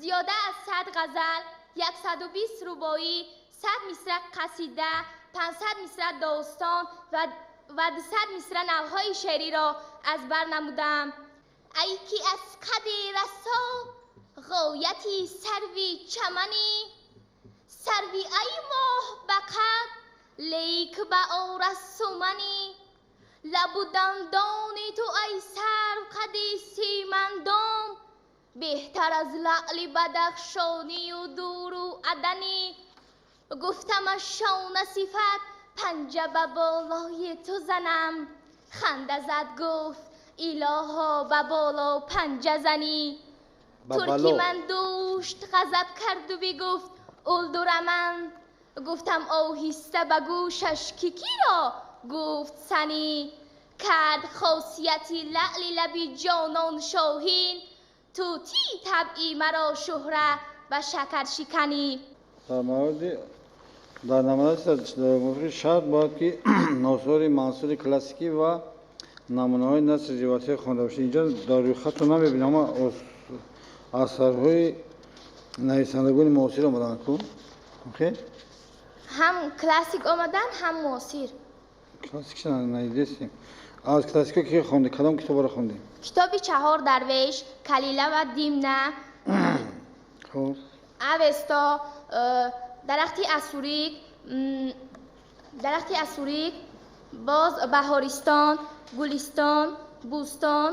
Зиёда аз 100 ғазал, 120 рубоӣ, 100 мисра қасида, 500 мисра достон ва 200 мисра навъҳои шеъриро аз бар намудам. Ай ки аз қади расо ғояти сарви чаманӣ, сарви ай моҳ ба қад лейк ба орасуманӣ, лабу дандони ту ай сарв қади симандом, беҳтар аз лаъли бадахшонию дуру аданӣ. Гуфтамаш шона сифат панҷа ба болои ту занам, ханда зад гуфт илоҳо ба боло панҷа занӣ. Турки ман дӯшт ғазаб карду бигуфт улдураман, гуфтам оҳиста ба гӯшаш ки киро гуфт санӣ. Кард хосияти лаъли лаби ҷонон шоҳин, тӯтии табъи маро шӯҳра ба шакаршиканӣ. Дар мавриди дар намунаи шарт бояд ки носори мансури классикӣ ва намунаҳои насри ривоятӣ хонда бошед. Инҷо дар рӯйхатро намебинам, аммо асарҳои нависандагони муосир омаданд ку? Окей? Ҳам классик омадан, ҳам муосир. Классикша надидестем. Аз классикҳо ки хонди? Кадом китобро хонди? Китоби Чаҳор дарвеш, Калила ва Димна, хуб, Авесто, дарахти асурик, дарахти асурик, боз Баҳористон, Гулистон, Бӯстон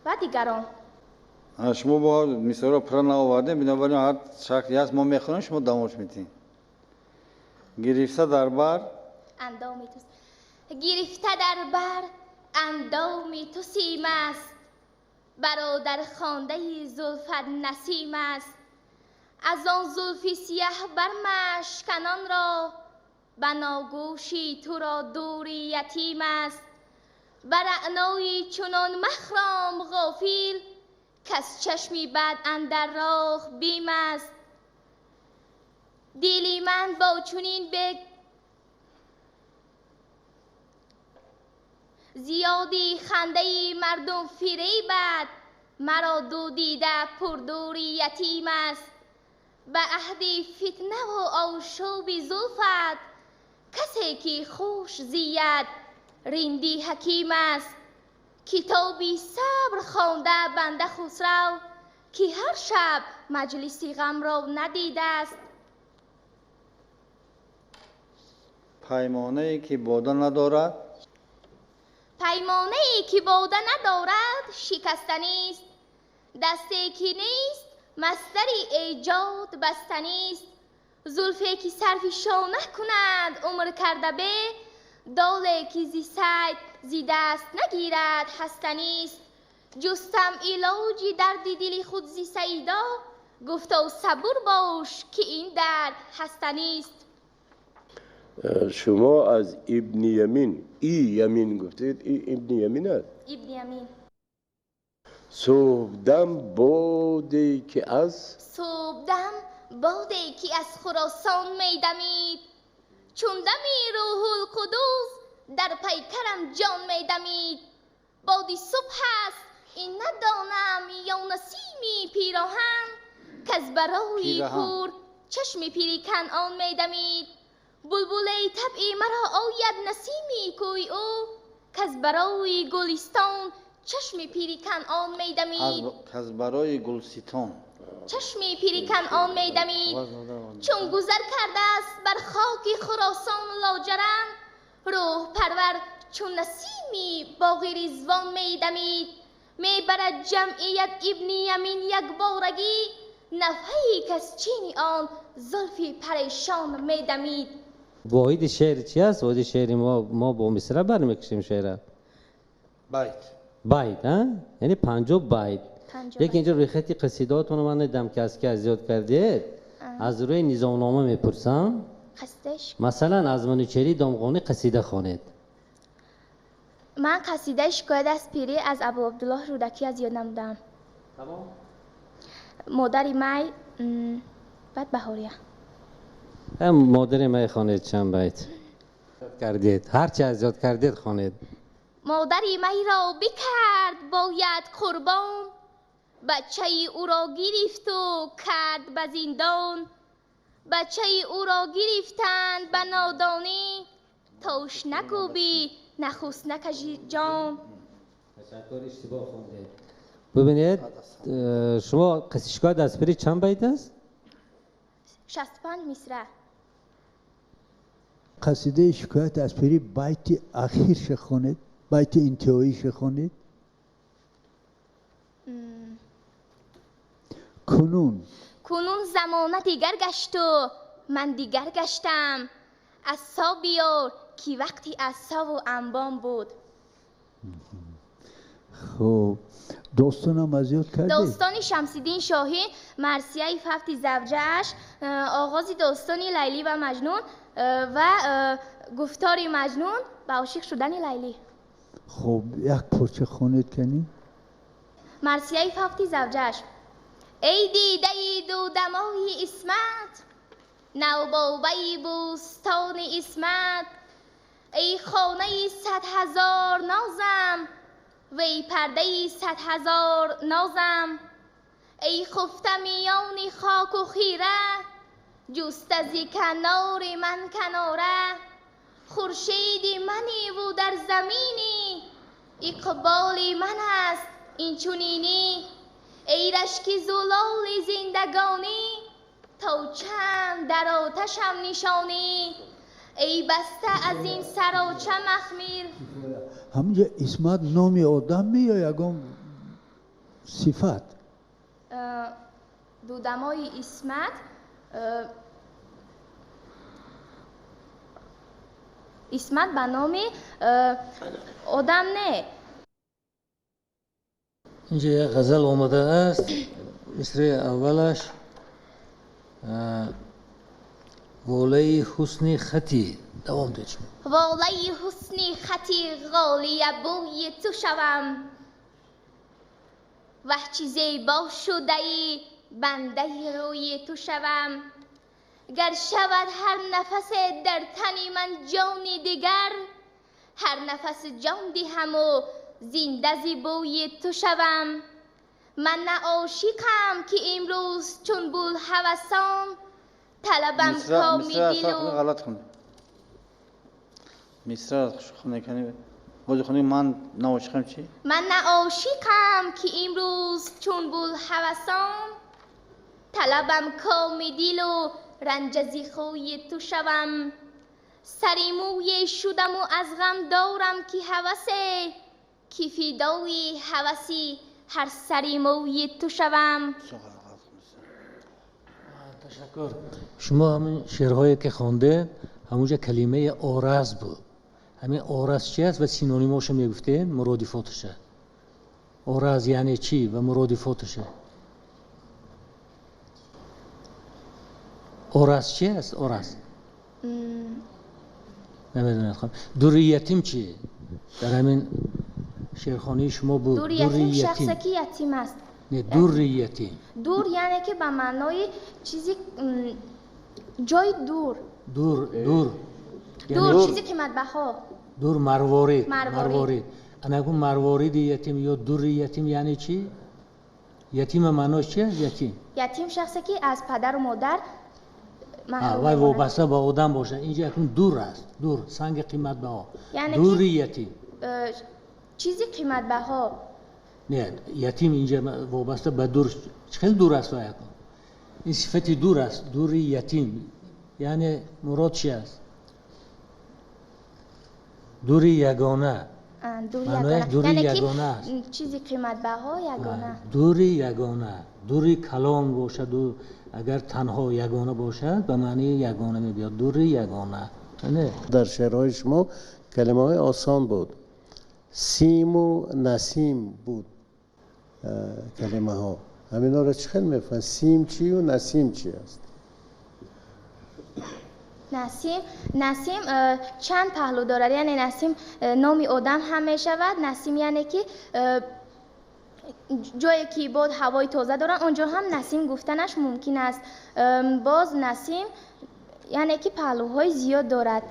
ва дигарон. Шумо бо мисолро пурра наовардем, бинобар ин ҳар шакли ҳаст мо мехонем, шумо давомш медиҳем. Гирифта дар бар андоми ту, гирифта дар бар андоми ту сим аст, бародархондаи зулфат насим аст. Аз он зулфи сиёҳ бармашканонро ба ногӯши туро дури ятим аст. Ба раънои чунон махром ғофил, кас чашми бад андар роҳ бим аст. Дили ман бо чунин бег зиёди хандаи мардум фиребад, маро ду дида пурдури ятим аст. Ба аҳди фитнаву ошӯби зулфат, касе ки хуш зияд ринди ҳаким аст. Китоби сабр хонда банда Хусрав, ки ҳар шаб маҷлиси ғамро надидааст. Паймонае ки бода надорад, паймонае ки бода надорад шикастанист, дасте ки нест масдари эҷод бастанист. Зулфе ки сарфи шона кунад умр карда бе, доле ки зи сайд зи даст нагирад ҳастанист. Ҷустам илоҷи дарди дили худ зи саидо, гуфто сабур бош ки ин дард ҳастанист. Шумо аз Ибни Ямин, и Ямин гуфтед, и Ибни Ямин аст? Ибни Ямин. Субҳдам боде ки аз субҳдам боде ки аз Хуросон медамид, чун дами Рӯҳулқудус дар пайкарам ҷон медамид. Боди субҳ аст ин надонам ё насими пироҳан, каз барои пур чашми пири Канъон медамид. Булбулаи табъи маро ояд насими кӯи ӯ, каз барои гулистон чашми пири Канъон медамид. Каз барои гулситон чашми пири Канъон медамид. Чун гузар кардааст бар хоки Хуросон лоҷарам, рӯҳпарвар чун насими боғи Ризвон медамид. Мебарад ҷамъият Ибни Ямин якборагӣ, нафҳае каз чини он зулфи парешон медамид. Воҳиди шеър чи аст? Воҳиди шеъри мо бо мисра бармекушем шеъра. Байт. Байт, а? Яъне 50 байт. Лекин инҷо рӯйхати қасидаҳотонро ман надидам ки аз ки аз ёд кардед. Аз рӯи низомнома мепурсам. Масалан, аз Манучери Домғонӣ қасида хонед. Ман қасидаи шикоят аз пирӣ аз Абу Абдуллоҳ Рӯдакӣ аз ёд намудам. Тамом? Модари май, баъд Баҳория. Модари май хонед чанд байт. Кардед. Ҳарчи аз ёд кардед хонед. Модари майро бикард бояд қурбон, Бачаи ӯро гирифту кард ба зиндон. Бачаи ӯро гирифтанд ба нодонӣ. Тош накӯбӣ, нахуст накашӣ ҷон. Ташаккур, иштибоҳ хондед. Бубинед, шумо шикоят аз пири чанд байт аст? 65 мисра. Қасидаи шикоят аз пири байти ахирша хонед, байти интиҳоиша хонед. Кунун. Кунун замона дигар гашту ман дигар гаштам. Асо биёр, ки вақти асову анбон буд. Хуб, достонам аз ёд кардед? Достони Шамсиддин Шоҳин, марсияи фавти завҷааш, оғози достони Лайлӣ ва Маҷнун ва гуфтори Маҷнун ба ошиқ шудани Лайлӣ. Хуб, як порча хонед кани. Марсияи фавти завҷааш. Эй дидаи дудамои исмат, навбобаи бӯстони исмат, эй хонаи 100 ҳазор нозам, вей пардаи 100 ҳазор нозам, эй хуфта миёни хоку хира, ҷуста зи канори ман канора, хуршеди маниву дар заминӣ, иқболи ман аст инчунинӣ, эй рашки зулоли зиндагонӣ, то чанд дар оташам нишонӣ, эй баста аз ин сароча махмир. Ҳамунҷо исмат номи одам ё ягон сифат? Дудамои исмат, исмат ба номи одам не. Инҷа як ғазал омадааст, мисраи аввалаш волаи ҳусни хати. Давом диҳед шумо. Волаи ҳусни хати ғолия бӯи ту шавам, ваҳ чи зебо шудаи бандаи рӯи ту шавам. Гар шавад ҳар нафасе дар тани ман ҷони дигар, ҳар нафас ҷон диҳаму зинда зи бӯи ту шавам. Ман на ошиқам, ки имрӯз чун булҳавасон талабам коми дилу. Ғалат хондед. Мисра хонда кани. Бози хонди ман на ошиқам чӣ? Ман на ошиқам, ки имрӯз чун булҳавасон талабам коми дилу ранҷа зи хӯи ту шавам. Сари мӯе шудаму аз ғам дорам ки ҳавасе, ки фидои ҳаваси ҳар сари мӯи ту шавам. Ташаккур. Шумо ҳамин шеърҳое ки хондед, ҳамунҷа калимаи ораз буд. Ҳамин ораз чи аст ва синонимошо мегуфтед, муродифоташа? Ораз яъне чӣ ва муродифоташа? Ораз чи аст? Ораз намедонед. Хоб, дури ятим чи? Дар ҳамин шеърхонии шумо буд. Дури ятим шахсе ки ятим аст. Не, дури ятим. Дур яъне ки ба маънои чизи ҷои дур. Дур, дур. Дур чизи қиматбаҳо. Дур марворид, марворид. Анакун марвориди ятим ё дури ятим яъне чӣ? Ятима маънош чи аст? Ятим. Ятим шахсе ки аз падару модар маҳрум. Вай вобаста ба одам бошад. Инҷа акун дур аст. Дур, санги қиматбаҳо. Дури ятим. Чизи қиматбаҳо. Не, ятим инҷа вобаста ба дур. Хеле дур аст вай акун. Ин сифати дур аст, дури ятим. Яъне мурод чи аст? Дури ягона. Маънояш дури ягона аст. Чизи қиматбаҳо ягона. Дури ягона. Дури калон бошад, агар танҳо ягона бошад, ба маънии ягона мебиёд. Дури ягона. Дар шеърҳои шумо калимаҳои осон буд. Симу насим буд калимаҳо. Ҳаминҳоро чӣ хел мефаҳмед? Сим чию насим чи аст? Насим, насим чанд паҳлӯ дорад. Яъне насим номи одам ҳам мешавад. Насим яъне ки ҷое ки бод ҳавои тоза дорад, он ҷо ҳам насим гуфтанаш мумкин аст. Боз насим яъне ки паҳлӯҳои зиёд дорад.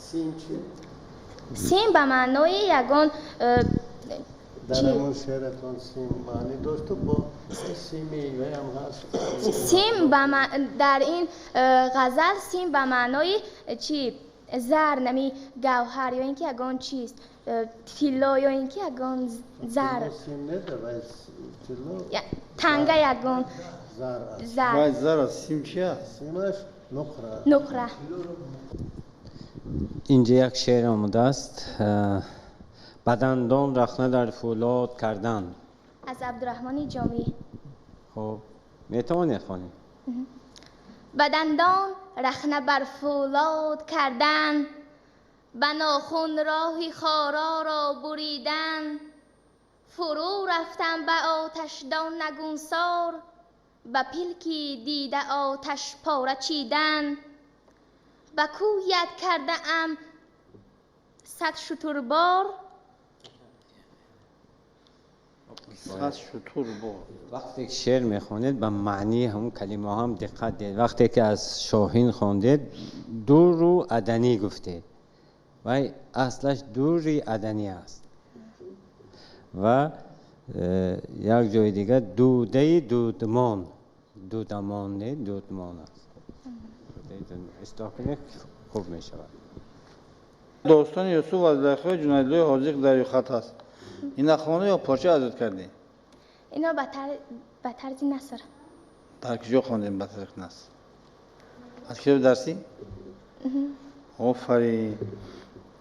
Сим чи? Сим ба маънои ягон Дар ҳамон шеъратон сим маънӣ дошту бо сими ваям ҳаст. Сим дар ин ғазал сим ба маънои чи зар, нами гавҳар ё ин ки ягон чиз тилло ё ин ки ягон зар. Сим не, вай тилло. Танга ягон зар аст. Зар. Вай зар аст, сим чи аст? Симаш нуқра. Нуқра. Инҷа як шеър омадааст. Ба дандон рахна дар фӯлод кардан. Аз Абдураҳмони Ҷомӣ. Хуб, метавонед хонед? Ба дандон рахна бар фӯлод кардан, ба нохун роҳи хороро буридан, фурӯ рафтан ба оташдон нагунсор, ба пилки дида оташ пора чидан, ба кӯят кардаам 100 шутурбор. 100 шутурбор. Вақте ки шеър мехонед ба маънии ҳамон калимаҳо ҳам диққат диҳед. Вақте ки аз шоҳин хондед дуру аданӣ гуфтед, вай аслаш дури аданӣ аст. Ва як ҷои дигар дудаи дудмон, дудамон не, дудмон аст. Ислоҳ кунед, хуб мешавад. Достони Юсуф ва Зулайхои Ҷунайдуллои ҳозиқ дар рӯйхат аст. Ина хонда ё порча азёд кардед? Ино ба тарзи наср. Дар куҷо хондем ба тарзи наср? Аз китоби дарсӣ? Офарин,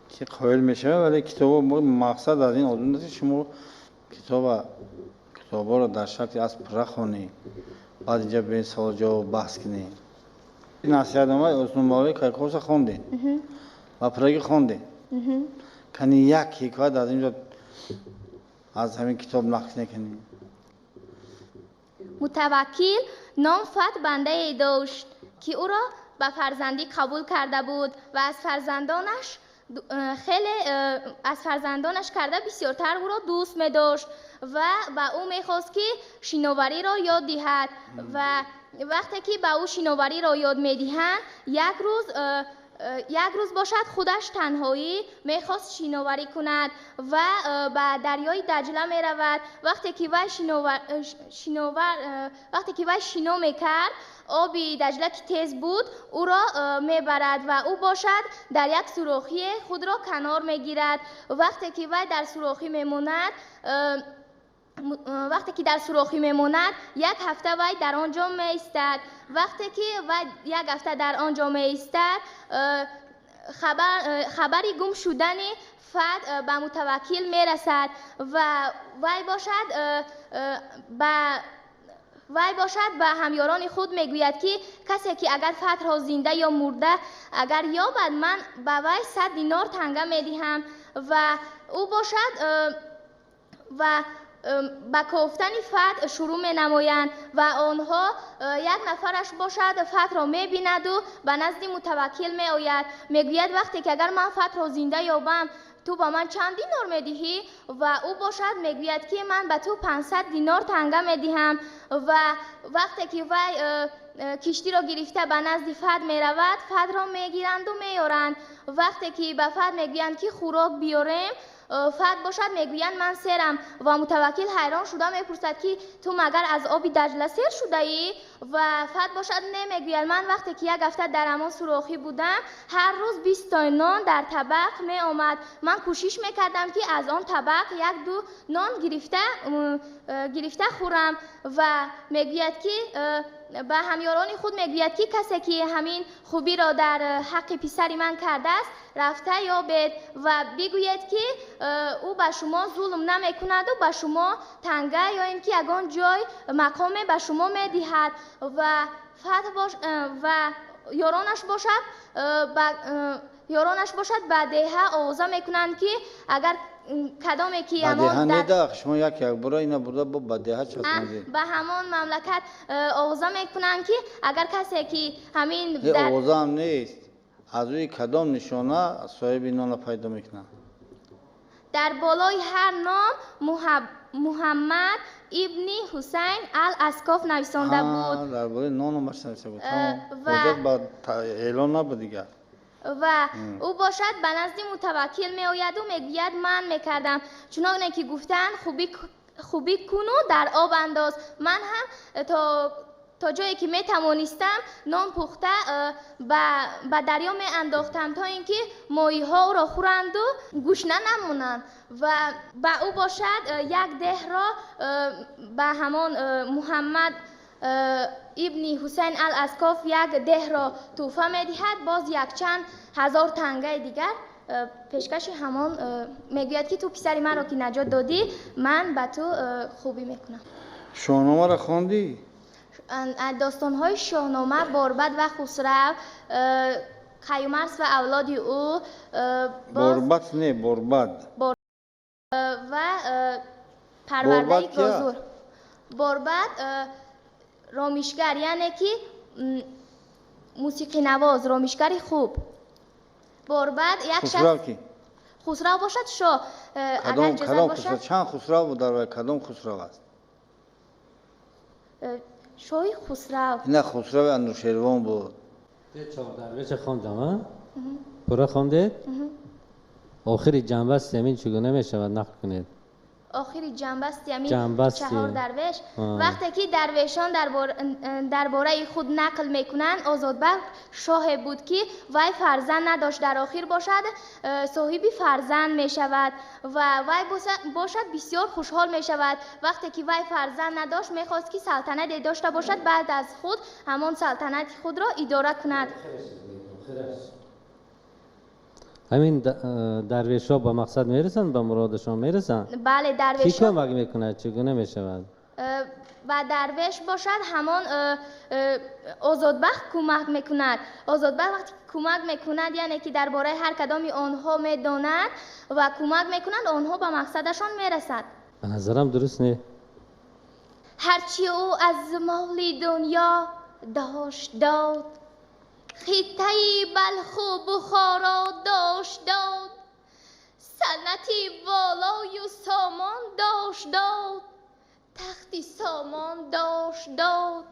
ки қоил мешавад, вале китобо мақсад аз ин озмун аст, ки шумо китобҳоро дар шакли асп пурра хонед, баъд инҷа биёед савол ҷавоб баҳс кунед. Насиҳатномаи Осмонбаҳои Кайковса хондед ва пуррагӣ хондед. Кани як ҳикоят аз инҷо аз ҳамин китоб нақл мекунед? Мутаваккил ном Фат бандае дошт, ки ӯро ба фарзандӣ қабул карда буд ва аз фарзандонаш хеле аз фарзандонаш карда бисёртар ӯро дӯст медошт ва ба ӯ мехост, ки шиновариро ёд диҳад. Ва вақте ки ба ӯ шиновариро ёд медиҳанд, як рӯз бошад худаш танҳоӣ мехост шиноварӣ кунад ва ба дарёи Даҷла меравад. Вақте ки вай вақте ки вай шино мекард, оби Даҷла ки тез буд, ӯро мебарад ва ӯ бошад дар як сурохие худро канор мегирад. Вақте ки вай дар сурохӣ мемонад, вақте ки дар сурохӣ мемонад, як ҳафта вай дар он ҷо меистад. Вақте ки вай як ҳафта дар он ҷо меистад, хабари гум шудани Фат ба мутаваккил мерасад ва вай бошад ба ҳамёрони худ мегӯяд, ки касе ки агар Фатро зинда ё мурда агар ёбад, ман ба вай 100 динор танга медиҳам. Ва ӯ бошад ва ба кофтани Фат шурӯъ менамоянд ва онҳо як нафараш бошад Фатро мебинаду ба назди мутаваккил меояд. Мегӯяд, вақте ки агар ман Фатро зинда ёбам, ту ба ман чанд динор медиҳӣ? Ва ӯ бошад мегӯяд, ки ман ба ту 500 динор танга медиҳам. Ва вақте ки вай киштиро гирифта ба назди Фат меравад, Фатро мегиранду меоранд. Вақте ки ба Фат мегӯянд, ки хӯрок биёрем, Фат бошад мегӯянд, ман серам. Ва мутаваккил ҳайрон шуда мепурсад, ки ту магар аз оби Даҷла сер шудаӣ? Ва Фат бошад не, мегӯяд, ман вақте ки як ҳафта дар ҳамон сурохӣ будам, ҳар рӯз 20 то нон дар табақ меомад. Ман кӯшиш мекардам, ки аз он табақ як-ду нон гирифта хӯрам. Ва мегӯяд, ки ба ҳамёрони худ мегӯяд, ки касе ки ҳамин хубиро дар ҳаққи писари ман кардааст, рафта ёбед ва бигӯед, ки ӯ ба шумо зулм намекунаду ба шумо танга ё ин ки ягон ҷой мақоме ба шумо медиҳад. Ва Фат ва ёронаш бошад ба деҳа овоза мекунанд, ки агар кадоме ки ба деҳа неда, шумо як як бура ина бурда бо ба деҳа часпондед. Ба ҳамон мамлакат овоза мекунанд, ки агар касе ки ҳамин овозаам нест, аз рӯи кадом нишона соҳиби нонро пайдо мекунанд? Дар болои ҳар ном Муҳаммад ибни Ҳусайн ал Аскоф нависонда буд. Дар болои нон номаш нависта буд. Ҳоҷат ба эълон набуд дигар. Ва ӯ бошад ба назди Мутаваккил меояду мегӯяд: ман мекардам чуноне ки гуфтанд, хубӣ куну дар об андоз. Ман ҳам то ҷое ки метавонистам нон пухта ба дарё меандохтам, то ин ки моҳиҳо ӯро хӯранду гушна намонанд. Ва ба ӯ бошад як деҳро ба ҳамон Муҳаммад ибни Ҳусайн ал Аскоф як деҳро тӯҳфа медиҳад, боз якчанд ҳазор тангаи дигар пешкаши ҳамон мегӯяд, ки ту писари маро ки наҷот додӣ, ман ба ту хубӣ мекунам. Шоҳномаро хондӣ? Достонҳои Шоҳнома: Борбад ва Хусрав, Қаюмарс ва авлоди ӯ, Борбад не, Борбад. Ва Парвардаи гозур. Борбад ромишгар, яъне ки мусиқинавоз, ромишгари хуб. Борбад як Хусрав ки? Хусрав бошад шоҳ. Агар иҷозат бошад. Чанд хусрав буд дар вай? Кадом хусрав аст? Шоҳи Хусрав. Ина Хусрави Анушервон буд. Чор дарвеша хондам, а? Пурра хондед? Охири ҷанбасти ҳамин чӣ гуна мешавад, нақл кунед. Охири ҷанбасти ҳамин чаҳор дарвеш, вақте ки дарвешон дар бораи худ нақл мекунанд, Озодбахт шоҳе буд, ки вай фарзанд надошт, дар охир бошад соҳиби фарзанд мешавад ва вай бошад бисёр хушҳол мешавад. Вақте ки вай фарзанд надошт, мехост, ки салтанате дошта бошад, баъд аз худ ҳамон салтанати худро идора кунад. Ҳамин дарвешҳо ба мақсад мерасанд, ба муродашон мерасанд? Бале, дарвешҳо. Кӣ кӯмак мекунад, чӣ гуна мешавад? Ба дарвеш бошад ҳамон Озодбахт кӯмак мекунад. Озодбахт вақте кӯмак мекунад, яъне ки дар бораи ҳар кадоми онҳо медонад ва кӯмак мекунад, онҳо ба мақсадашон мерасанд. Ба назарам дуруст не. Ҳарчи ӯ аз моли дунё дошт дод, хиттаи Балху Бухоро дошт дод, санъати волою сомон дошт дод, тахти сомон дошт дод.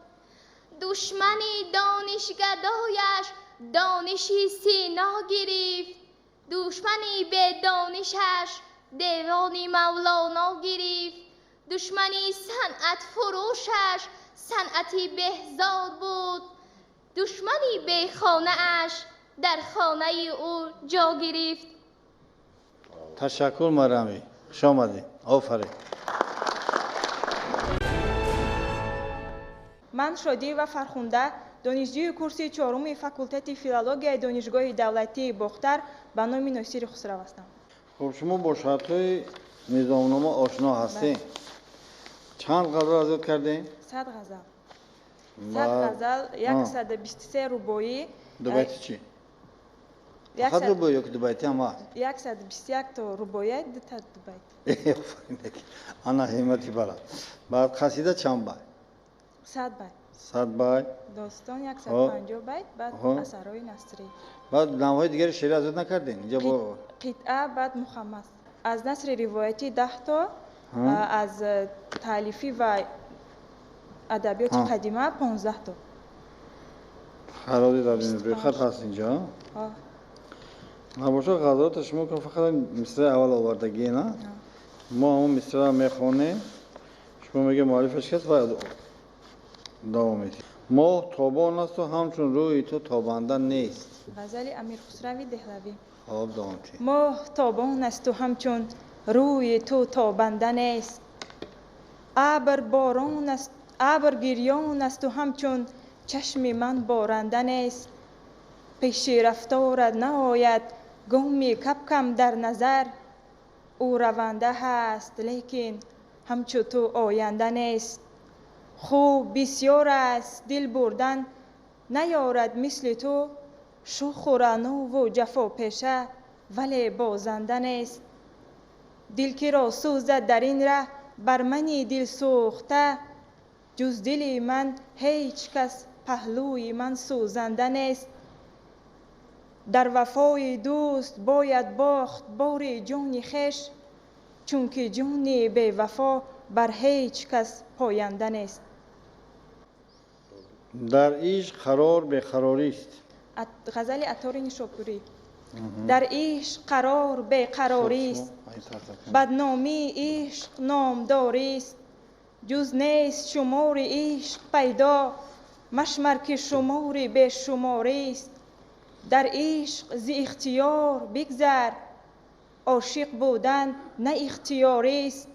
Душмани донишгадояш дониши Сино гирифт, душмани бедонишаш девони Мавлоно гирифт, душмани санъатфурӯшаш санъати Беҳзод буд, душмани бехонааш дар хонаи ӯ ҷо гирифт. Ташаккур, Марами, хуш омадӣ, офарин. Ман Шодиева Фархунда, донишҷӯи курси чоруми факултети филологияи Донишгоҳи давлатии Бохтар ба номи Носири Хусрав ҳастам. Хуб, шумо бо шартҳои низомнома ошно ҳастед. Чанд ғазал аз ёд кардем? 100 ғазал. 100 ғазал, 123 рубоӣ. Дубайти чӣ? Фақат рубоӣ ё ки дубайти ҳам ҳаст? 121 то рубоӣ, дута дубайт. Ана ҳиммати баланд. Баъд қасида чанд байт? 100 байт. 100 байт. Достон 150 байт, баъд асарҳои насрӣ. Баъд навъҳои дигари шеърӣ аз ёд накардем? Инҷа бо қитъа, баъд мухаммас. Аз насри ривоятӣ 10 то, аз таълифӣ ва адабиёти қадима 15 то. Хароди дар рӯйхат ҳаст инҷо? Набошад, ғазалота шумо фақат мисраи аввал овардагӣ, на? Мо ҳамон мисраро мехонем, шумо мегӯед муаллифаш каст ва давом медиҳем. Моҳ тобон асту ҳамчун рӯи ту тобанда нест. Ғазали Амирхусрави Деҳлавӣ. Хоб, давом диҳед. Моҳ тобон асту ҳамчун рӯи ту тобанда нест, абр борон аст, абр гирён асту ҳамчун чашми ман боранда нест. Пеши рафторат наояд гоми капкам дар назар, ӯ раванда ҳаст, лекин ҳамчу ту оянда нест. Хуб бисёр аст, дил бурдан наёрад мисли ту, шӯху раънову ҷафопеша, вале бозанда нест. Дил киро сӯзад дар ин раҳ бар мани дилсӯхта, ҷуз дили ман ҳеҷ кас паҳлӯи ман сӯзанда нест. Дар вафои дӯст бояд бохт бори ҷони хеш, чунки ҷони бевафо бар ҳеҷ кас поянда нест. Дар ишқ қарор беқарорист. Ғазали Аттори Нишопурӣ. Дар ишқ қарор беқарорист, бадномии ишқ номдорист, ҷуз нест шумори ишқ пайдо, машмар ки шумори бешуморист. Дар ишқ зи ихтиёр бигзар, ошиқ будан на ихтиёрист.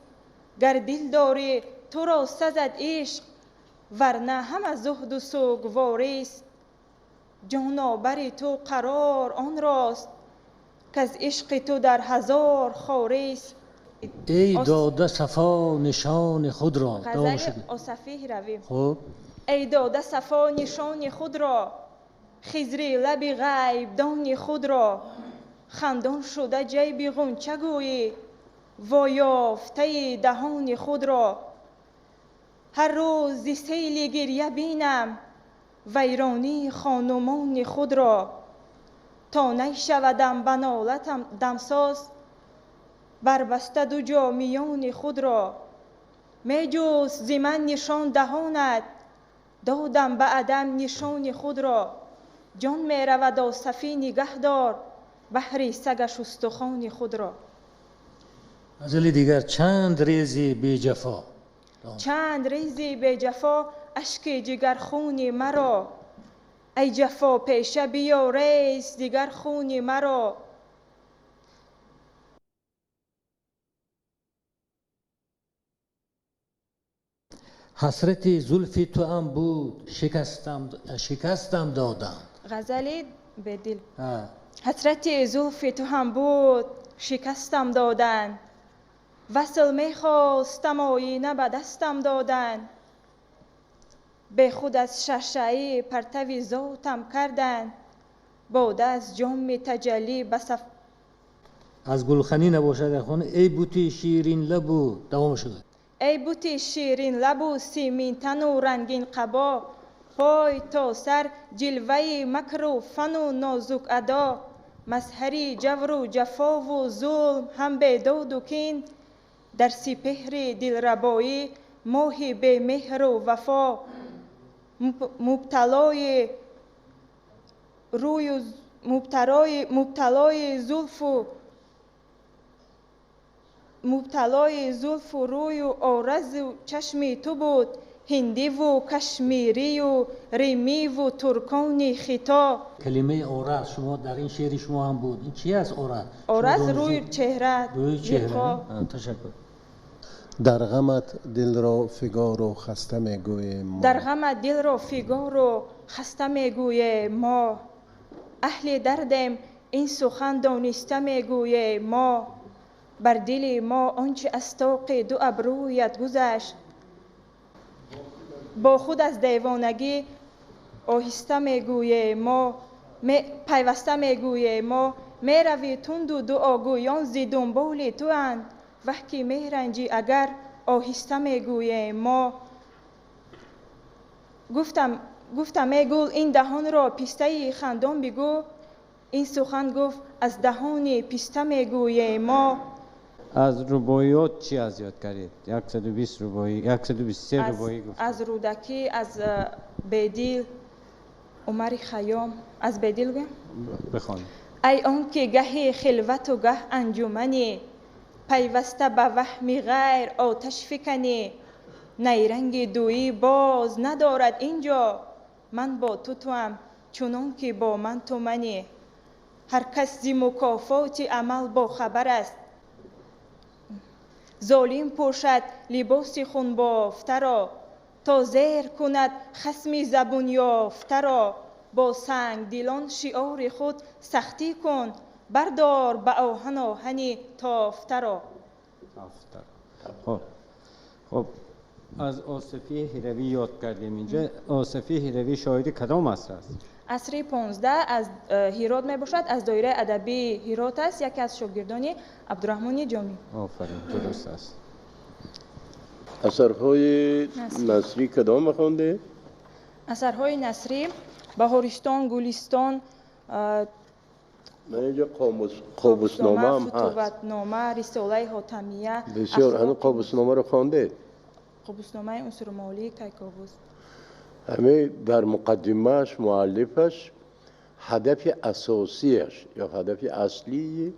Гар дил дорӣ туро сазад ишқ, варна ҳама зуҳду сугворист. Ҷонобари ту қарор он рост, каз ишқи ту дар ҳазор хорист. Эй дода сафо нишони худро. Ғазали Осафи Ҳиравӣ. Хуб. Эй дода сафо нишони худро, хизри лаби ғайбдони худро, хандон шуда ҷайби ғунча гӯӣ, воёфтаи даҳони худро. Ҳар рӯз зи сейли гиря бинам вайронии хонумони худро. То нашавадам ба нолатам дамсоз, барбаста ду ҷо миёни худро. Меҷӯст зи ман нишон даҳонат, додам ба адам нишони худро. Ҷон меравад Осафӣ нигаҳдор, баҳри сагаш устухони худро. Ғазали дигар чанд рези беҷафо. Чанд рези беҷафо ашки ҷигархуни маро. Эй ҷафо пеша биё рез дигар хуни маро. Ҳасрати зулфи туам буд, шикастам додам. Ғазали Бедил. Ҳасрати зулфи туам буд, шикастам доданд. Васл мехостам, оина ба дастам доданд. Бехуд аз шашаи партави зотам карданд. Бода аз ҷоми таҷаллӣ ба саф. Аз гулханӣ набошад хон, эй бути ширин лабу. Давом шуд. Эй бути ширин лабу, симинтану рангин қабо, пой то сар ҷилваи макру фану нозук адо, мазҳари ҷавру ҷафову зулм ҳам бедоду кин, дар сипеҳри дилрабоӣ моҳи бемеҳру вафо, мубталои рӯю мубталои зулфу мубталои зулфу рӯю оразу чашми ту буд, ҳиндиву кашмирию римиву туркони хито. Калимаи ораз шумо дар ин шеъри шумо ҳам буд. Ин чи аст ораз? Ораз рӯи чеҳра. Рӯи чеҳра. Ташаккур. Дар ғамат дилро фигору хаста мегӯем мо. Дар ғамат дилро фигору хаста мегӯем мо. Аҳли дардем ин сухан дониста мегӯем мо. Бар дили мо он чи аз тоқи ду абрӯят гузашт, бо худ аз девонагӣ оҳиста мегӯем мо, пайваста мегӯем мо. Меравӣ тунду дуогӯён зи дунболи туанд, ваҳ ки меранҷӣ агар оҳиста мегӯем мо. Гуфтам эй гул ин даҳонро пистаи хандон бигӯ, ин сухан гуфт аз даҳони писта мегӯем мо. Аз рубоиёт чӣ аз ёд кардед? 120 рубоӣ, 123 рубоӣ гуфт. Аз Рӯдакӣ, аз Бедил, Умари Хайём. Аз Бедил гӯям? Бихон. Ай он ки гаҳи хилвату гаҳ анҷуманӣ, пайваста ба ваҳми ғайр оташ фиканӣ, найранги дӯӣ боз надорад инҷо, ман бо ту туам чунон ки бо ман ту манӣ. Ҳар кас зи мукофоти амал бохабар аст, золим пӯшад либоси хунбофтаро, то зер кунад хасми забунёфтаро. Бо сангдилон шиори худ сахтӣ кун, бардор ба оҳан оҳани тофтаро. Хуб, аз Осафии Ҳиравӣ ёд кардем инҷа. Осафии Ҳиравӣ шоири кадом аср аст? Асри 15 аз Ҳирот мебошад, аз доираи адабии Ҳирот аст, яке аз шогирдони Абдураҳмони Ҷомӣ. Офарин, дуруст аст. Асарҳои насрӣ кадом хондед? Асарҳои насрӣ Баҳористон, Гулистон, ман инҷо қобуснома ҳам ҳаст. Футуватнома, Рисолаи Ҳотамия. Бисёр. Ҳамин қобусномаро хондед? Қобусномаи Унсурмолии Кайковус. Ҳамин дар муқаддимааш муаллифаш هدف اساسیش یا هدف اصلی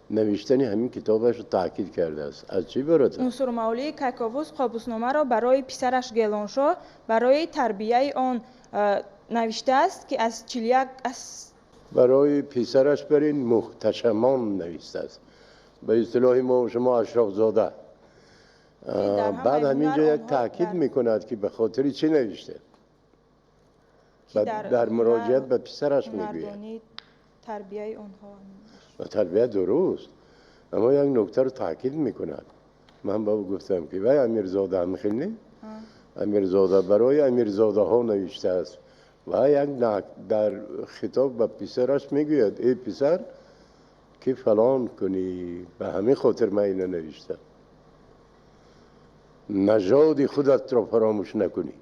نوشتن همین کتابش رو تاکید کرده است. از چی برات؟ نصر مولی کیکاووس قابوسنامه را برای پسرش گیلانشاه برای تربیه آن نوشته است که از 41 از برای پسرش بر این محتشمان نوشته است، به اصطلاح ما و شما اشراف زاده. بعد همینجا یک تاکید میکند که به خاطر چی نوشته، در مراجعت به پسرش میگوید تربیه آنها و تربیه درست. اما یک نکته رو تاکید میکند. من با او گفتم که وای امیرزاده هم خیلی امیرزاده برای امیرزاده ها نوشته است و یک در خطاب به پسرش میگوید ای پسر که فلان کنی، به همین خاطر من اینو نوشتم، نژاد خودت را فراموش نکنی.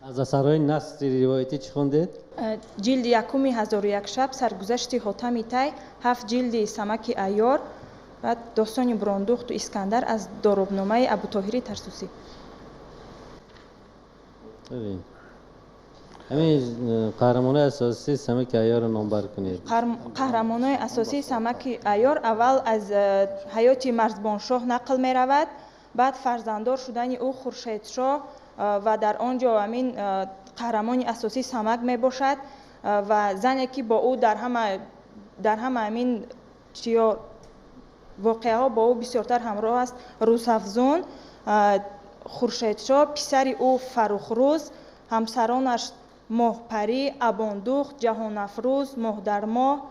از اثرهای نثر روایتی چی خوندید؟ جلد یکم 1001 شب، سرگذشت حاتم طی، 7 جلد سمک عیار و داستان براندخت و اسکندر از دارابنامه ابوطاهر ترسوسی. ببین همین قهرمانای اساسی سمک عیار رو نامبر کنید. قهرمانای اساسی سمک عیار اول از حیات مرزبانشاه نقل می رود، بعد فرزنددار شدن او خورشیدشاه و در آنجا همین قهرمان اساسی سمک می باشد و زنی که با او در همه همین چیا واقعه ها با او بسیارتر همراه است، روزافزون، خورشیدشاه، پسر او فرخروز، همسرانش ماهپری، اباندخت، جهان افروز، ماه در ماه،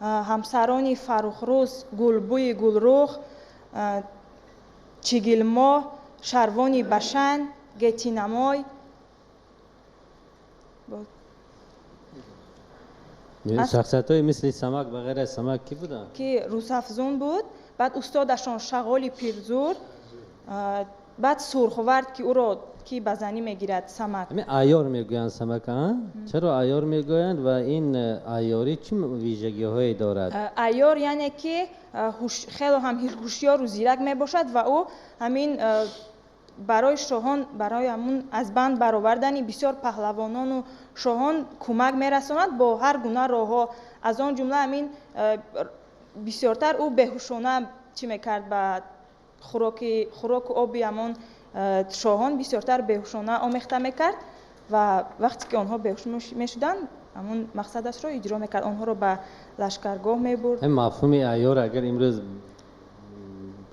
همسران فرخروز گلبوی گلرخ، چگلماه، شروانی بشن، گتینمای. شخصیت های مثل سمک و غیر از سمک کی بودن؟ که روزافزون بود، بعد استادشان شغال پیرزور، بعد سرخورد که او را که به زنی میگیرد سمک. همین عیار میگویند سمک ها؟ چرا عیار میگویند و این عیاری چه ویژگی هایی دارد؟ عیار یعنی که خیلی هم هوشیار و زیرک میباشد و او همین برای شاهان، برای همون از بند برآوردن بسیار پهلوانان و شاهان کمک میرساند با هر گونه راهها، از آن جمله همین بسیارتر او بهوشانه چی میکرد به خوراک و آبی همان شاهان بسیارتر بهوشانه آمیخته میکرد و وقتی که آنها بهوش میشدند همون مقصدش را اجرا میکرد، آنها را به لشکرگاه میبرد. این مفهوم عیار اگر امروز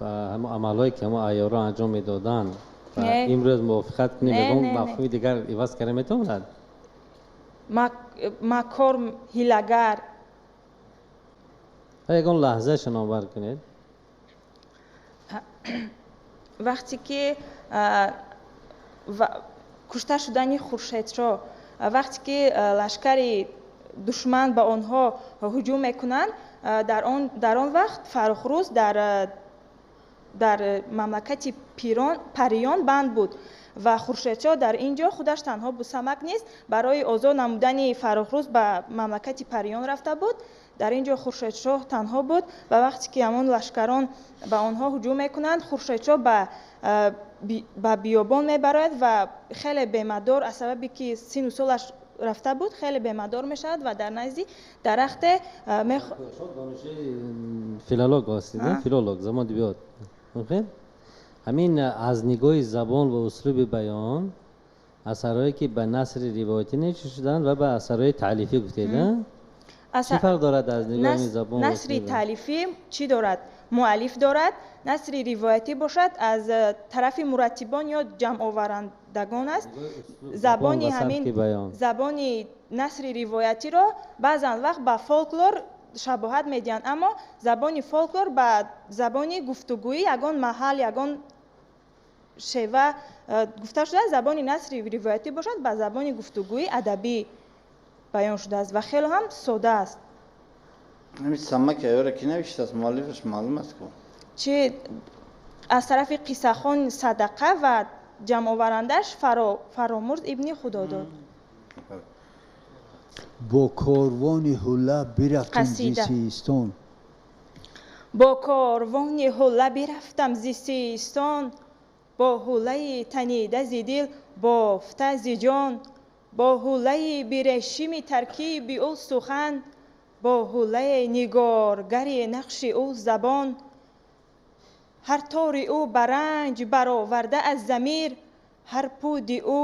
به همون عملهایی که همون عیار را انجام میدادند امروز موافقت کنیم، بگم مفهوم دیگر عوض کرده میتواند؟ مکار، حیله‌گر. یکان لحظه شناور کنید. وقتی که کشته شدن خورشیدشاه، وقتی که لشکر دشمن به آنها هجوم میکنند، در آن وقت فرخروز در مملکت پریان بند بود و خورشیدشاه در اینجا خودش تنها بود، سمک نیست، برای آزاد نمودن فرخروز به مملکت پریان رفته بود. در اینجا خورشیدشاه تنها بود و وقتی که همان لشکران به آنها هجوم میکنند، خورشیدشاه به بیابان میبرد و خیلی بیمدار، از سببی که سن و سالش رفته بود خیلی بیمدار میشد و در نزدیک درخت فیلولوگ هستید، فیلولوگ زمان بیاد. همین از نگاه زبان و اسلوب بیان اثرهایی که به نثر روایتی نوشته شدند و به اثرهای تألیفی گفتید، چه فرق دارد از نگاه زبان؟ نثر تألیفی چی دارد؟ مؤلف دارد. نثر روایتی باشد از طرف مرتبان یا جمع آورندگان است. زبان همین زبان نثر روایتی را بعضا وقت به فولکلور شباهت میدهند، اما زبان فولکلور به زبان گفتگویی یگان محل یگان شیوه گفته شده. زبان نثر روایتی باشد به زبان گفتگویی ادبی بیان شده است و خیلی هم ساده است. همین سمک عیار کی نوشته است؟ مؤلفش معلوم است کو؟ چه از طرف قصه خوان صدقه و جمع آورندش فرامرز ابن خداداد. با کاروان حله برفتم زی سیستان. با کاروان حله برفتم زی سیستان، با حله تنیده زی دل بافته زی جان، Бо ҳуллаи бирешими таркиби ӯ сухан, бо ҳуллаи нигоргари нақши ӯ забон. Ҳар тори ӯ ба ранҷ бароварда аз замир, ҳар пуди ӯ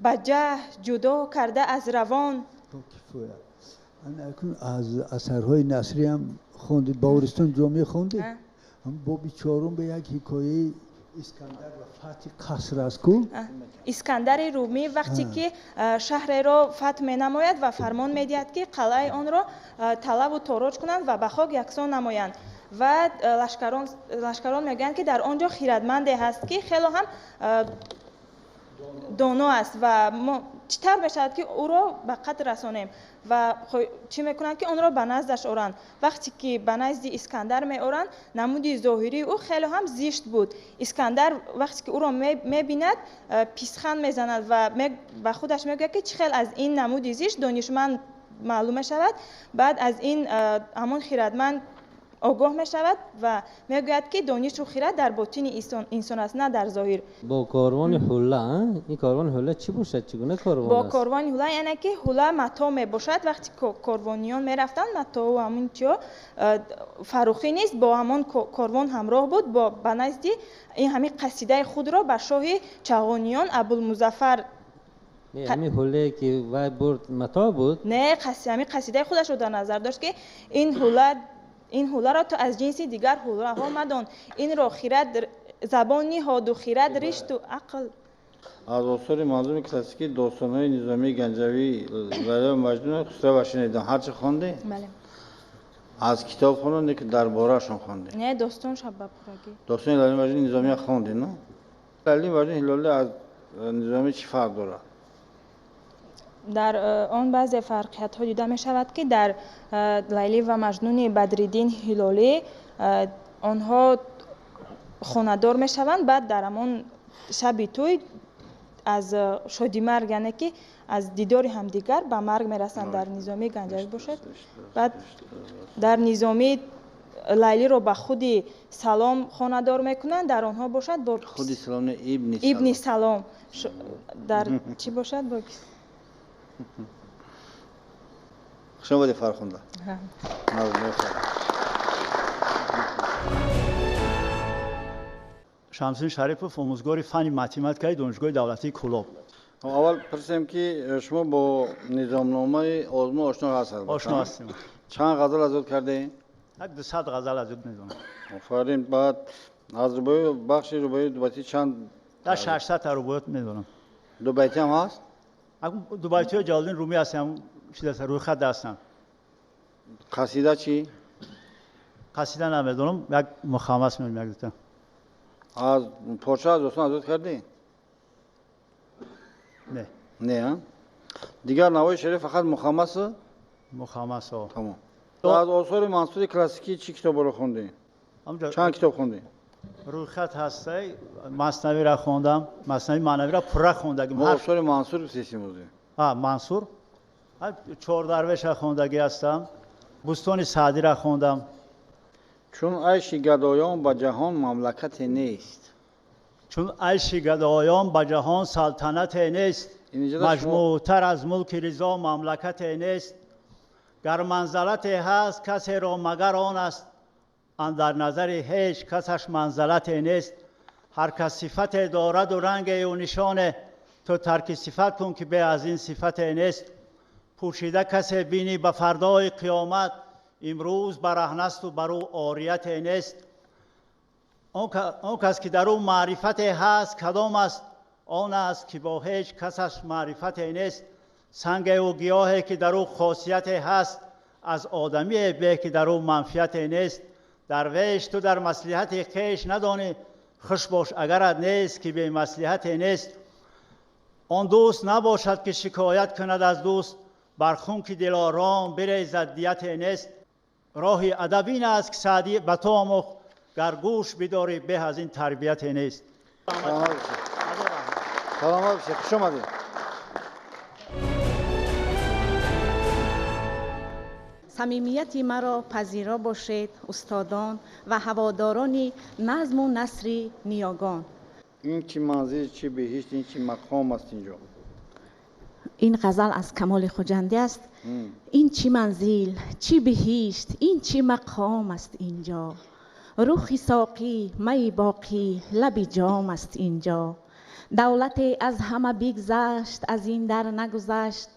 ба ҷаҳд ҷудо карда аз равон. Аз асарҳои насрӣ ҳам хондед, Баҳористон ҷомеъ хондед? Ҳам боби чорум ба як ҳикояи Искандар ва фатҳи қаср аст ку? Искандари Румӣ вақте ки шаҳреро фатҳ менамояд ва фармон медиҳад, ки қалъаи онро талаву тороҷ кунанд ва ба хок яксон намоянд. Ва лашкарон мегӯянд, ки дар он ҷо хирадманде ҳаст, ки хело ҳам доно аст ва мо чӣ тавр мешавад, ки ӯро ба қатл расонем? Ва чӣ мекунанд, ки онро ба наздаш оранд. Вақте ки ба назди Искандар меоранд, намуди зоҳирии ӯ хеле ҳам зишт буд. Искандар вақте ки ӯро мебинад, писханд мезанад ва ба худаш мегӯяд, ки чӣ хел аз ин намуди зишт донишманд маълум мешавад. Баъд аз ин ҳамон хирадманд огоҳ мешавад ва мегӯяд, ки донишу хирад дар ботини инсон аст, на дар зоҳир. Бо корвони ҳулла, ин корвони ҳулла чӣ бошад? Чӣ гуна корвон бо аст? Корвони ҳулла, яъне ки ҳулла матоъ мебошад. Вақте корвониён мерафтанд, матоу ҳамон чиё, Фаррухӣ низ бо ҳамон корвон ҳамроҳ буд. Ба назди ин ҳамин қасидаи худро ба шоҳи Чағониён Абулмузаффар. Не, ҳамин ҳуллае ки вай бурд, матоъ буд? Не, ҳамин қасидаи худашро дар назар дошт, ки ин ҳулла, ин ҳулларо ту аз ҷинси дигар ҳуллаҳо мадон, инро хирад забон ниҳоду хирад ришту ақл. Аз осори манзуми классикӣ достонҳои Низомии Ганҷавӣ, Лайли ва Маҷнун, Хусрав ва шунидам. Ҳарчи хонде? Бале. Аз китоб хондем, ки дар бораашон хонде? Не, достон шаб ба пуррагӣ. Достони Лайли ва Маҷнун Низомия хонде, на? Лайли ва Маҷнун Ҳилолӣ аз Низомӣ чӣ фарқ дорад? Дар он баъзе фарқиятҳо дида мешавад, ки дар Лайлӣ ва Маҷнуни Бадриддин Ҳилолӣ онҳо хонадор мешаванд, баъд дар ҳамон шаби тӯй аз шодимарг, яъне ки аз дидори ҳамдигар ба марг мерасанд. Дар Низомии Ганҷавӣ бошад, баъд дар Низомӣ Лайлиро ба худи Салом хонадор мекунанд, дар онҳо бошад бо худи Салом, не, Ибни Ибни Салом. Дар чӣ бошад бо Хуш омадед, Фархунда. Шамсиддин Шарипов, омӯзгори фанни математикаи Донишгоҳи давлатии Кӯлоб. Аввал пурсем, ки шумо бо низомномаи озмун ошно ҳастед? Ошно ҳастем. Чанд ғазал аз ёд кардаед? Як 200 ғазал аз ёд медонам. Офарин. Баъд аз рубоӣ, бахши рубоӣ, дубайтӣ чанд? Дар 600 та рубоиёт медонам. Дубайтӣ ҳам ҳаст? Дубайтиҳои Ҷалолиддин Румӣ ҳастем, чиз аст, рӯйхат ҳастанд. Қасида чӣ? Қасида намедонам, як мухаммас медонам, як дута. Аз порча аз достон аз ёд кардӣ? Не. Не, а? Дигар навои шеърӣ фақат мухаммас? Мухаммас, о. Тамом. Аз осори мансури классикӣ чӣ китобҳоро хондӣ? Чанд китоб хондӣ? Рӯйхат ҳастай, Маснавиро хондам, Маснавии маънавиро пурра хондагим. Мо осори мансур гуфтесим ӯзи. А, Мансур? Чор дарвеша хондагӣ ҳастам, Бӯстони Саъдиро хондам. Чун айши гадоён ба ҷаҳон мамлакате нест. Чун айши гадоён ба ҷаҳон салтанате нест, маҷмӯътар аз мулки ризо мамлакате нест. Гар манзалате ҳаст касеро магар он аст, андар назари ҳеҷ касаш манзалате нест. Ҳар кас сифате дораду рангею нишоне, ту тарки сифат кун, ки бе аз ин сифате нест. Пӯшида касе бинӣ ба фардои қиёмат, имрӯз бараҳнасту бар ӯ орияте нест. Он кас ки дар ӯ маърифате ҳаст кадом аст? Он аст ки бо ҳеҷ касаш маърифате нест. Сангеву гиёҳе ки дар ӯ хосияте ҳаст, аз одамие беҳ ки дар ӯ манфиате нест. Дарвеш, ту дар маслиҳати хеш надонӣ, хуш бош агарат нест ки бемаслиҳате нест. Он дӯст набошад ки шикоят кунад аз дӯст, бар хун ки дилором бирезад дияте нест. Роҳи адаб ин аст ки Саъдӣ ба ту омӯхт, гар гӯш бидорӣ беҳ аз ин тарбияте нест. Саломат бошед, хуш омадед. Самимияти маро пазиро бошед, устодон ва ҳаводорони назму насри ниёгон. Ин чӣ манзил, чӣ биҳишт, ин чӣ мақом аст инҷо? Ин ғазал аз Камоли Хуҷандӣ аст. Ин чӣ манзил, чӣ биҳишт, ин чӣ мақом аст инҷо. Рухи соқӣ, майи боқӣ, лаби ҷом аст инҷо. Давлате аз ҳама бигзашт, аз ин дар нагузашт.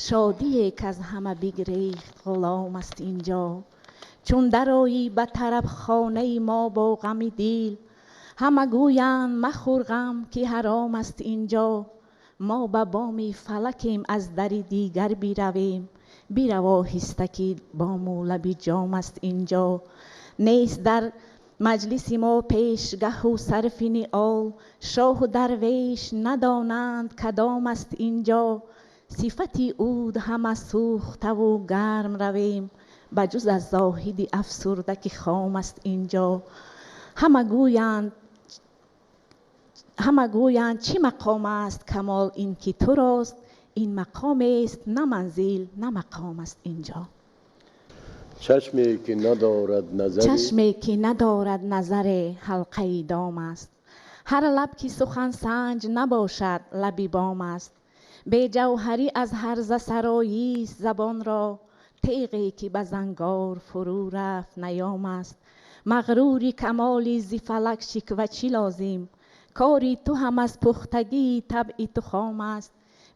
Шодие к аз ҳама бигрехт, ғулом аст инҷо. Чун дароӣ ба тарабхонаи мо бо ғами дил, ҳама гӯянд махӯр ғам ки ҳаром аст инҷо. Мо ба боми фалакем, аз дари дигар биравем. Бирав оҳиста ки бому лаби ҷом аст инҷо. Нест дар маҷлиси мо пешгаҳу сарфи ниъол, шоҳу дарвеш надонанд кадом аст инҷо. Сифати уд ҳама сӯхтаву гарм равем, ба ҷуз аз зоҳиди афсурда ки хом аст инҷо. Ҳама гӯянд чӣ мақом аст камол ин ки турост, ин мақомест на манзил на мақом аст инҷо. Чашме ки надорад назаре, чашме ки надорад назаре, ҳалқаи дом аст. Ҳар лаб ки сухансанҷ набошад, лаби бом аст. Беҷавҳарӣ аз ҳарза сароист забонро, теғе ки ба зангор фурӯ рафт наём аст. Мағрури камоли зи фалак шиква чӣ лозим, кори ту ҳам аз пухтагии табъи ту хом аст.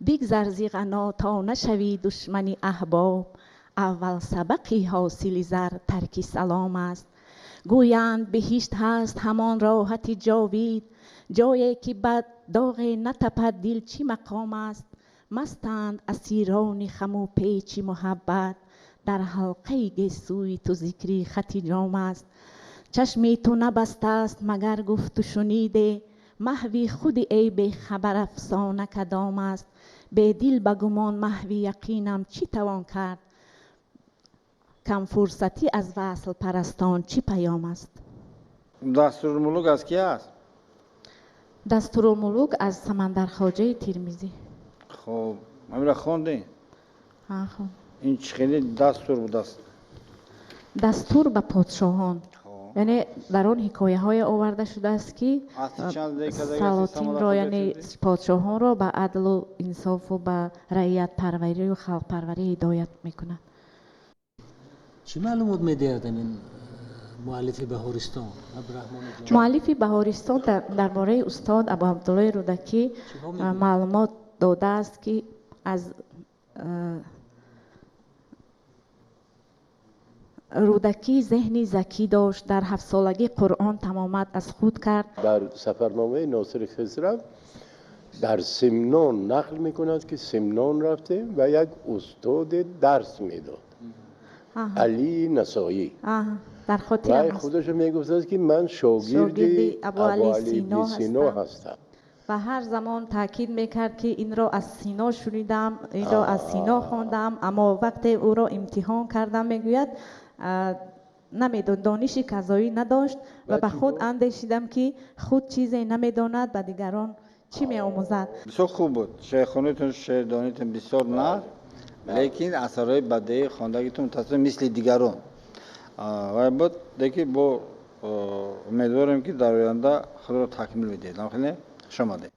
Бигзар зи ғано то нашавӣ душмани аҳбоб, аввал сабақи ҳосили зар тарки салом аст. Гӯянд биҳишт ҳаст ҳамон роҳати ҷовид, ҷое ки ба доғе натапад дил чӣ мақом аст. Мастанд асирони хаму печи муҳаббат, дар ҳалқаи гесӯи ту зикри хати ҷом аст. Чашми ту набастааст магар гуфту шуниде, маҳви худи эй бехабар афсона кадом аст. Бедил ба гумон маҳви яқинам чӣ тавон кард, камфурсатӣ аз васлпарастон чӣ паём аст. Дастурулмулук аз ки аст? Дастурулмулук аз Самандархоҷаи Тирмизӣ. Хоб, ҳаминро хондем? Ҳа, хон. Ин чӣ хеле дастур будааст? Дастур ба подшоҳон. Яъне дар он ҳикояҳое оварда шудааст ки салотинро, яъне подшоҳонро ба адлу инсофу ба раиятпарварию халқпарварӣ ҳидоят мекунад. Чӣ маълумот медиҳад ин муаллифи Баҳористон? Муаллифи Баҳористон дар бораи устод Абу Абдуллои Рӯдакӣ маълумот додааст ки аз Рӯдакӣ зеҳни закӣ дошт, дар ҳафтсолагӣ Қуръон тамомат аз худ кард. Дар сафарномаи Носири Хисрав дар Семнон нақл мекунад ки Семнон рафтем ва як устоде дарс медод, Алӣ Насоӣ. Дар хотирам аст. Худаш мегуфт ки ман шогирди Абӯалӣ ибни Сино ҳастам. Ва ҳар замон таъкид мекард ки инро аз Сино шунидам, инро аз Сино хондам, аммо вақте ӯро имтиҳон кардам, мегӯяд, намедон, дониши казоӣ надошт ва ба худ андешидам ки худ чизе намедонад, ба дигарон чӣ меомӯзад. Бисёр хуб буд. Шеърхонитон, шеърдонитон бисёр нар, лекин асарҳои бадеӣ хондагитон мутаассифона мисли дигарон вай буд, лекин бо умедворем ки дар оянда худро такмил медиҳед. Хеле хуш омадед.